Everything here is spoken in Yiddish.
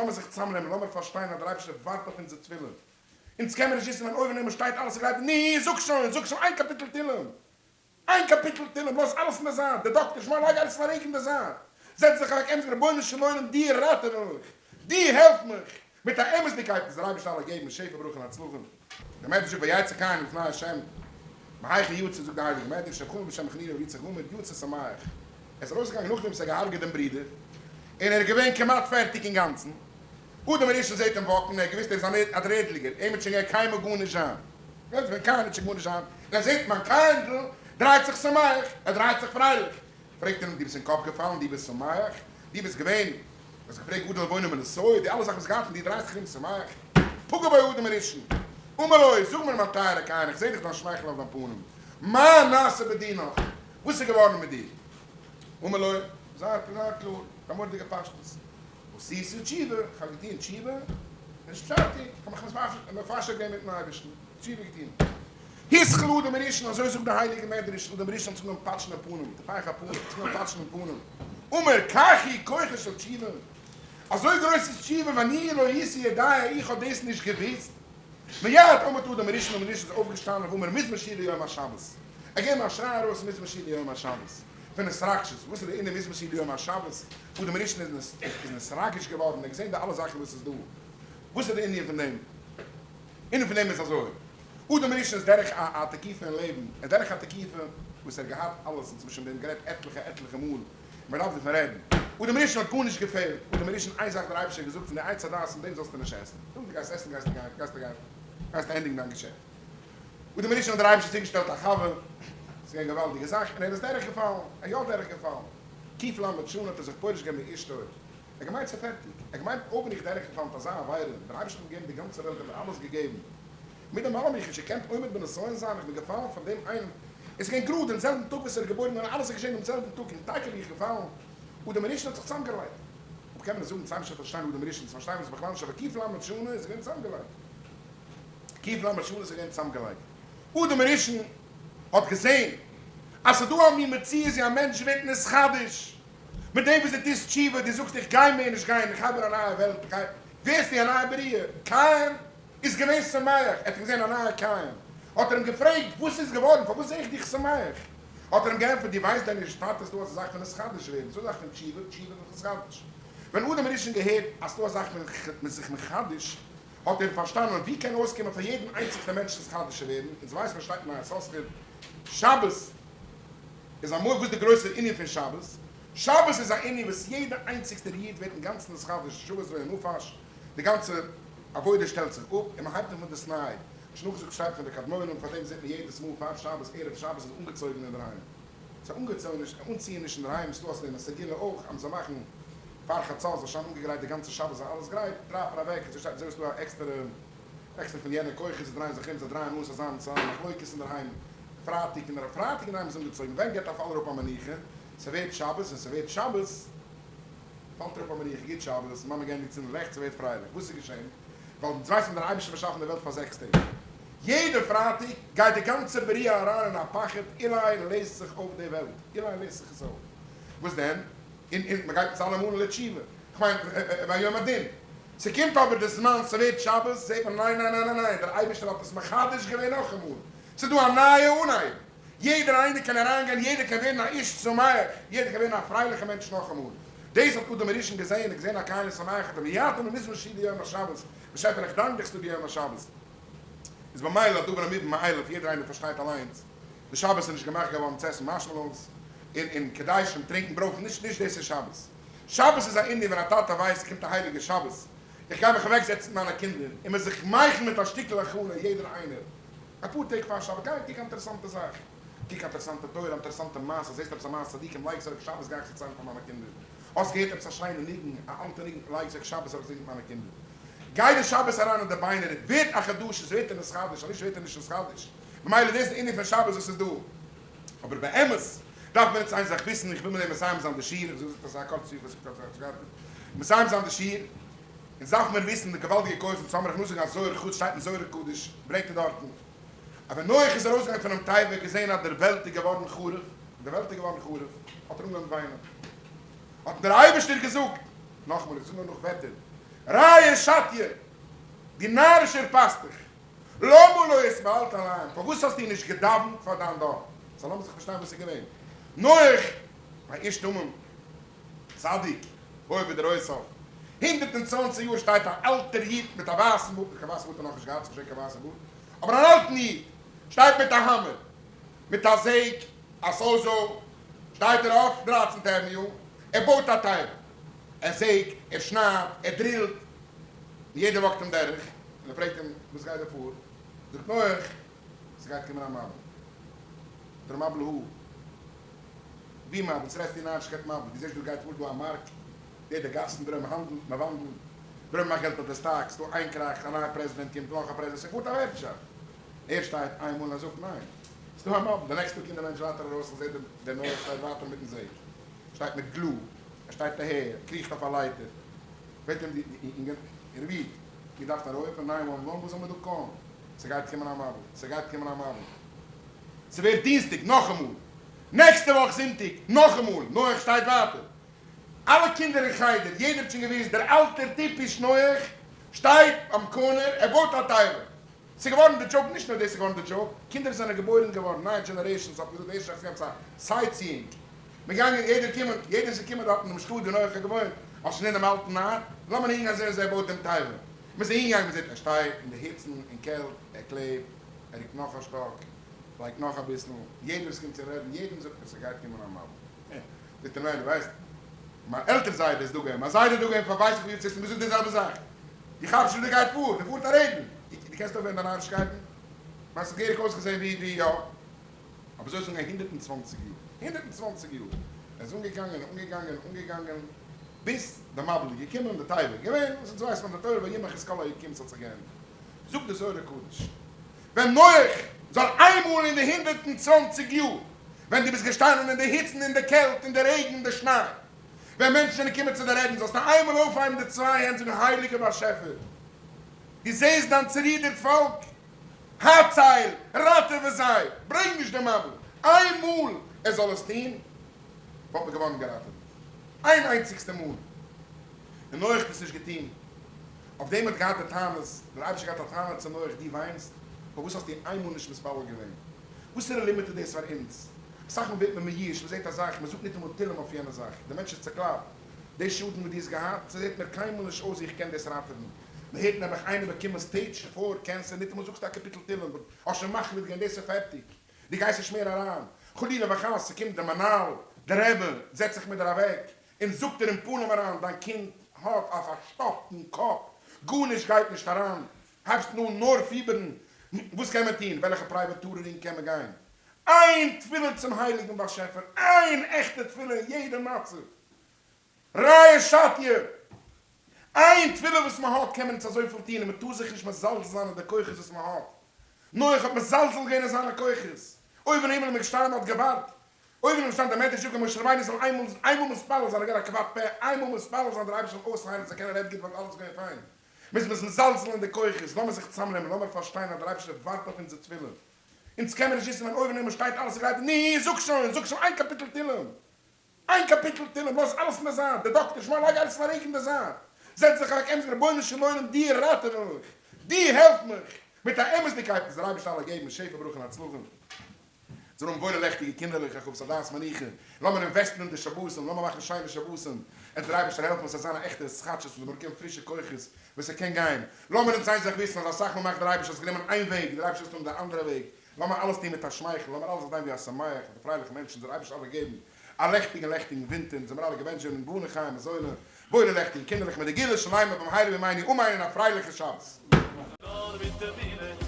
לאמיר זיך צוזאמנעמען, לאמיר פארשטיין אז דער אייבערשטער ווארט אויף אונזער תפילה. אונז קען מיר נישט וויסן ווען אויבן אין הימל שטייט אלעס איז גרייט, נו, זאג שוין, זאג שוין איין קאפיטל תהילים, איין קאפיטל תהילים, לאז אלעס אין די זייט, די דאקטער, שמע, לייג אלעס פאר רגע אין די זייט, זעץ זיך אוועק אמת, רבונו של עולם, דו ראטעווע מיך, דו העלף מיך, מיט א אמת'דיגקייט איז דער אייבערשטער אלע געבן שפע ברכה און הצלחה. דער מדרש זאגט ויצא קין לפני ה' מהיכן יצא, זאגט דער הייליגער מדרש, רב חמא בשם חנינא ורבי יצחק אמר, יצא שמח, ער איז ארויסגעגאנגען נאכדעם וואס ער האט געהארגעט דעם ברודער, און ער איז געווען כמעט פערטיג אינגאנצן, אדם הראשון זעט אים walk ן, ער האט געוואוסט ער איז א דרעדליגער, אים וועט שוין גיין קיינמאל גארנישט זיין, וועט ווען קיין וועט שוין גארנישט זיין, און ער זעט מיין קיינדל דרייט זיך שמח, ער דרייט זיך פרייליך, פרעגט ער אים דו ביסט אין קאפ געפאלן, דו ביסט שמח? דו ביסט געווען, האסט געפרעגט גדול עוונו מנשוא, די אלע זאכן וואס גייט פון דיר דרייסט זיך ארום שמח, פגע בו אדם הראשון, אמר לו, זאג מיר מיין טייערע קין, איך זע דיך דיין שמייכל אויף דיין פנים, מה נעשה בדינך, וואס איז געווארן מיט דיר? אמר לו, זייער קלאר, א מורא'דיגע פשטות. עשיתי תשובה, איך האב געטון תשובה, ונתפשרתי, איך האב מיך מפשר געווען מיטן אייבערשטן, תשובה געטון. התחיל אדם הראשון, אזוי זאגט די הייליגע מדרש, אדם הראשון האט זיך גענומען פאטשן אין פנים, טפח הפנים, האט זיך גענומען פאטשן אין פנים, אמר כך הוא כוחה של תשובה, אזוי גרויס איז תשובה, ואני לא הייתי יודע, איך האב דאס נישט געוואוסט. מיד עמד אדם הראשון, אדם הראשון איז אויפגעשטאנען ואמר מזמור שיר ליום השבת, ער געבן א שריי ארויס מזמור שיר ליום השבת, פון התרגשות, וואס איז די ענין מזמור שיר ליום השבת, אדם הראשון איז נתרגש געווארן, ער האט געזען די אלע זאכן וואס איז דא, וואס איז די ענין פון דעם? ענין פון דעם איז אזוי, אדם הראשון איז דורך א תקופה אין לעבן, ער איז דורך א תקופה וואס ער האט געהאט אלעס, אונז האבן שוין דעם גערעדט עטליכע עטליכע מאל, מען דארף דערפון רעדן, אדם הראשון האט גארנישט געפעלט, אדם הראשון איין זאך האט דער אייבערשטער געזאגט פון די עץ הדעת פון דעם זאלסטו נישט עסן, אויב דו גייסט עסן גייסטו גיין גייסטו גיין גייסטו ענדיגן דיין געשעפט, אדם הראשון האט דער אייבערשטער צוגעשטעלט א חבר, ס'איז געווען געוואלדיגע זאך, און ער איז דורך געפאלן, ער יא דורך געפאלן, ק ל שנה האט ער זיך פורש געווען מאשתו, ער האט געמיינט ס'איז פערטיג, ער האט געמיינט אויב בין איך דורך געפאלן מיט אזא עבירה, דער אייבערשטער האט מיר געגעבן די גאנצע וועלט, ער האט מיר אלעס געגעבן, מיט דעם אלעם איך נישט געקענט עומד בנסיון זיין, איך בין געפאלן פאר דעם איינעם, עס איז געווען גראד דעם זעלבן טאג וואס ער איז געבוירן געווארן, אלעס איז געשען דעם זעלבן טאג, און טאקע בין איך געפאלן, אדם הראשון האט זיך צוזאמגעלייגט, אויב קען מען עס זאגן צוזאם שוין פארשטיין אדם הראשון, צו פארשטיין וואס בכלל נישט, אבער ק ל שנה איז געווען צוזאמגעלייגט, ק ל שנה איז געווען צוזאמגעלייגט, אדם הראשון האט געזען אז ס'איז דא א מין מציאות ווי א מענטש ווערט נתחדש מיט דעם וואס דו טוסט תשובה, דו זאגסט איך גיי מער נישט גיין, איך הייב אן א נייע וועלט, איך גיי, ווערסטו א נייע בריאה, קין איז געווען שמח, ער האט געזען א נייע קין, האט ער אים געפרעגט, וואס איז געווארן, פארוואס זע איך דיך שמח? האט ער אים געענטפערט, דו ווייסט דען נישט, טאטע, ס'דא אזא זאך פון נתחדש ווערן, ס'דא א זאך פון תשובה, תשובה איז נתחדש. ווען אדם הראשון געהערט אז ס'דא א זאך פון זיך מחדש, האט ער פארשטאנען, ווי קען אויסקומען פאר יעדן איינציגסטע מענטש נתחדש צו ווערן, אונז ווייסן מיר שטייט אין א יששכר, שבת איז אמאל, וואס איז די גרויסע ענין פון שבת? שבת איז א ענין וואס יעדע איינציגסטער איד ווערט אינגאנצן נתחדש, שבת ווען נפש, די גאנצע עבודה שטעלט זיך אפ און מען הייבט אן פון דאס ניי, שוין נאכגעזאגט שטייט פון די קדמונים, פאר דעם זעט מען יעדעס מאל פאר שבת ערב שבת איז אנגעצויגן אינדערהיים, ס'איז אנגעצויניש אנציעניש אינדערהיים, ס'דא אויסער דעם א סגולה אויך אז מ'זאל מאכן פאר חצות זאל שוין אנגעגרייט די גאנצע שבת זיין אלעס גרייט, דרייט מען אוועק אזוי שטייט אזוי איז דא א עקסטערע עקסטער פון יענע כוחות זיי דרייען זיך ארום זיי דרייען אן ס'זאל זיין ס'זאל זיין מחלוקת אינדערהיים פרייטאג און פרייטאג אינדערהיים איז אנגעצויגן ווען געט א פאל אראפ א מנוחה ס'ווערט שבת און ס'ווערט שבת. פאלט אראפ א מנוחה, גוט שבת, מאמע געענדיגט צינדן לעכט, ס'ווערט פרייליך. וואס איז געשען? ווייל אונז ווייסן דער אייבערשטער באשאפן די וועלט פאר זעקס טעג. יעדע פרייטאג גייט די גאנצע בריאה אריין אין א פחד, אולי לעזט זיך אויף די וועלט, אולי לעזט זיך עס אויף. וואס דען? און און מ'גייט אונז אלע מאנען לתשובה. כ'מיין, ביום הדין. ס'קומט אבער די זמן, ס'ווערט שבת, זעט מען ניין ניין ניין ניין ניין, דער אייבערשטער האט עס מחדש געווען נאכאמאל. ס'איז דא א נייע אנהייב. יעדער איינער קען אריינגיין, יעדער קען ווערן א איש שמח, יעדער קען ווערן א פרייליכער מענטש נאכאמאל. דאס האט אדם הראשון געזען, ער האט געזען א קין שמח, האט ער מיד אמר מזמור שיר ליום השבת, באשעפער איך דאנק דיך ס'איז דא די יום השבת. איז במילא הדבר המובן מאליו, יעדער איינער פארשטייט אליינס, די שבת איז נישט געמאכט געווארן צו עסן marshmallows און און קדשים, טרינקן ברויפן, נישט נישט דאס איז שבת. שבת איז א ענין ווען א טאטע ווייסט ס'קומט א הייליגע שבת, איך גיי מיך אוועקזעצן מיט מיינע קינדער און מיר זיך מייכן מיט א שטיקל הכנה יעדער איינער, אפאר טעג פאר שבת גיי און קוק א אינטערעסאנטע זאך, קוק א אינטערעסאנטע תורה, א אינטערעסאנטע מעשה, זעסט עפעס א מעשה צדיקים, לייג עס ארויף שבת גיי איך עס דערציילן פאר מיינע קינדער, האסט געהערט עפעס א שיינע ניגון, א אלטע ניגון, לייג עס אויף שבת זאל איך זינגען מיט מיינע קינדער. גיי די שבת אריין אין די ביינער, ווערט א חדש, עס ווערט נתחדש, אז נישט ווערט ער נישט נתחדש, ממילא דאס איז די ענין פון שבת וואס איז דא. אבער באמת דארף מען יעצט איין זאך וויסן, איך וויל מיט דעם מסיים זיין די שיעור, איך זאג עס איז א קורצע שיעור וואס איך האב געהאט, מסיים זיין די שיעור, אונז דארף מיר וויסן די געוואלדיגע כח פון צמח נאר זאגן א זוהר חוץ שטייט אין זוהר הקדוש ברענגט ער דארטן אז ווען נח איז ארויסגעגאנגען פונעם תיבה געזעהן אז דער וועלט איז געווארן חרוב די וועלט איז געווארן חרוב האט ער אנגעהויבן וויינען האט אים דער אייבערשטער געזאגט נאכאמאל איך זאג נאר נאך ווערטער. רעיא שטיא, דו נארישער פאסטוך, למה לא התפללת על העם, פארוואס האסטו נישט געדאווענט פאר דיין דור? סא לאמיר זיך פארשטיין וואס איז געווען. נח, א איש תמים, צדיק, היה בדורותיו, 120 יאר שטייט א אלטער איד מיט א ווייסן בארד, קיין ווייסע בארד האט ער נאכנישט געהאט, ס'איז נישט געווען קיין ווייסע בארד, אבער אן אלטן איד, שטייט מיט א האמער, מיט א זעג, א sawzall, שטייט ער אויף 13 avenue, ער בויט א תיבה, ער זעגט, ער שניידט, ער דרילט, און יעדער walk ט אים דורך, און ער פרעגט אים, וואס גייט דא פאר? זאגט נח, ס'גייט קומען א מבול. דער מבול הו? ווי מבול? וואס רעדסטו נארישקייט מבול? דו זעסט דא גייט פאר דא א מארק, די די גאסן דרום האנדלט, מען וואנדלט, דרום מאכט געלט אויף די סטאקס, דא איין קראך, א נייע פרעזידענט קומט, נאך א פרעזידענט, ס'פארט א ווערטשאפט. ער שטייט איינמאל און ער זאגט ניין, ס'דא א מבול. די נעקסטע טאג קומט דער מענטש ווייטער ארויס און זעט דער נח שטייט ווייטער מיטן זעג, שטייט מיט glue, ער שטייט אהער, קריכט אויף א לייטער, בעט אים די אינגער רבי, איר דארפט ארויף פון 911, וואס זאל מען דא קאלן? ס'גייט קומען א מבול, ס'גייט קומען א מבול. ס'ווערט דינסטאג, נאכאמאל. נעקסטע וואך זונטאג, נאכאמאל. נח שטייט ווייטער. אלע קינדער אין חדר, יעדער האט שוין געוואוסט, דער אלטער טיפש נח שטייט ביים corner, ער בויט א תיבה. ס'איז געווארן די joke, נישט נאר דאס איז געווארן די joke, קינדער זענען געבוירן געווארן, נייע generations האט מען געזאגט, ערשט נאך ס'געווען sightseeing, מ'איז געגאנגען, יעדער קומען, יעדער איז געקומען דארט אינעם שטאט ווי נח האט געוואוינט, האט שוין אינעם אלטן נאר, לאמיר אהינגיין זען וויאזוי ער בויט דעם תיבה. מ'איז אהינגעגאנגען, מ'זעט ער שטייט אין די היצן און קעלט, ער קלעבט, ער רוקט נאך א שטאק, לייגט נאך אביסל, יעדער וואס קומט צו רעדן, יעדעם זאגט ער ס'גייט קומען א מבול. זאגט ער ניין, דו ווייסט, מיין עלטער זיידע איז דא געווען, מיין זיידע איז דא געווען פאר ווייס איך ווי יאר צו מ'זאגט די זעלבע זאך. דו כאפסט נישט וואס דא גייט פאר, דא פארט א רעגן, דו קענסט אויפהערן די נארישקייטן? מיין ס'האט געהעריג אויסגעזען ווי ווי יא. אבער אזוי איז אנגעגאנגען 120 יאר, 120 יאר, ער איז אנגעגאנגען און אנגעגאנגען און אנגעגאנגען, ביז די מבול איז געקומען, די תיבה איז געווען, וואס אונז ווייסט פון די תורה וימח את כל היקום ס'האט זיך געענדיגט. זאגט די זוהר הקדוש, ווען נח זאל איינמאל אין די 120 יאר, ווען דו ביסט געשטאנען אין די היצן און די קעלט און די רעגן און די שניי, ווען מענטשן זענען געקומען צו דיר רעדן, זאלסטו איינמאל אויפהייבן די צוויי הענט זאגן, הייליגער באשעפער, דו זעסט דיין צערודערט פאלק, הצל, ראטעווע זיי, ברענג נישט דעם מבול, איינמאל ער זאל עס טון, וואלט מען געווארן געראטעוועט. איין איינציגסטע מאל. און נח האט עס נישט געטון. אויף דעם האט געהאט די טענות, דער אייבערשטער געהאט א טענה צו נח, דו וויינסט, פארוואס האסטו איינמאל נישט מתפלל געווען? וואסערע לימוד איז דאס פאר אונז? אסאך מאל ווערט מען מיואש, מען זעט א זאך, מען זאגט ניטאמאל תהלים אויף יענע זאך, דער מענטש איז צעקלאפט, די שאדן וואס דו האסט געהאט, ס'זעט מיר קיינמאל נישט אויס ווי איך קען דאס ראטעווען, מען הערט נעבעך איינער באקומען stage four cancer, ניטאמאל זאגסטו א קאפיטל תהלים, האסט שוין מחליט געווען, דאס איז פערטיג, דו גייסט נישט מער אריין, חלילה וחס ס'קומט דער מנהל, דער רבי, זעצט זיך מיט דיר אוועק, און זאגט דיר אין פנים אריין, דיין קינד האט א פארשטאפטן קאפ, גארנישט גייט נישט אריין, הייבסט אן נאר פיבערן, וואס קען מען טון, וועלכע private tutoring קען מען גיין, איין תפילה צום הייליגן באשעפער, איין עכטע תפילה אין יעדע מצב, רעיא שטיא, איין תפילה וואס מען האט קען מען אונז אזויפיל טון און מען טאר זיך נישט מזלזל זיין אין די כוחות וואס מען האט, נח האט מזלזל געווען אין זיינע כוחות, אויבן אין הימל איז מען געשטאנען מען האט געווארט, אויבן איז געשטאנען דער מדרש זאגט משה רבינו זאל איינמאל איינמאל מתפלל זיין, ער געווען א כבד פה, איינמאל מתפלל זיין דער אייבערשטער זאל אויסהיילן זאל קענען רעדן גוט וואלט אלעס געווען פיין, מוז מען מזלזל אין די כוחות, לאמיר זיך צוזאמנעמען, לאמיר פארשטיין אז דער אייבערשטער ווארט אויף אונזער תפילה, אונז קען מיר נישט וויסן ווען אויבן אין הימל שטייט אלעס איז גרייט, נו, זאג שוין, זאג שוין איין קאפיטל תהילים, איין קאפיטל תהילים, לאז אלעס אין די זייט, די דאקטער, שמע, לייג אלעס פאר אין די זייט, זעץ זיך אוועק אמת, רבונו של עולם, דו ראטעווע מיך, דו העלף מיך, מיט א אמת'דיגקייט איז דער אייבערשטער אלע געבן שפע ברכה און הצלחה. זאל האבן וואוילע לעכטיגע קינדערלעך, איך האף ס'איז א דעת מנוחה, לאמיר invest ן אין די שבתים, לאמיר מאכן שיינע שבתים, עט דער אייבערשטער העלפן עס זאל זיין א עכטע התחדשות, מ'זאל באקומען פרישע כוחות וואס ס'קען גיין, לאמיר אונז איין זאך וויסן אז אסאך מאל מאכט דער אייבערשטער האסט גענומען איין וועג, דער אייבערשטער האט גענומען די אנדערע וועג, לאמיר אלעס טון מיט א שמייכל, לאמיר אלעס זיך זיין ווי א שמח, די פרייליכע מענטשן, זאל דער אייבערשטער אלע געבן א לעכטיגן לעכטיגן ווינטער, אונז זעמיר אלע געבענטשט און בני חיי מזוני, וואוילע לעכטיגע קינדערלעך מיט די גאולה שלימה במהרה בימינו אמן און א פרייליכע שבת. נאר מיט אמונה.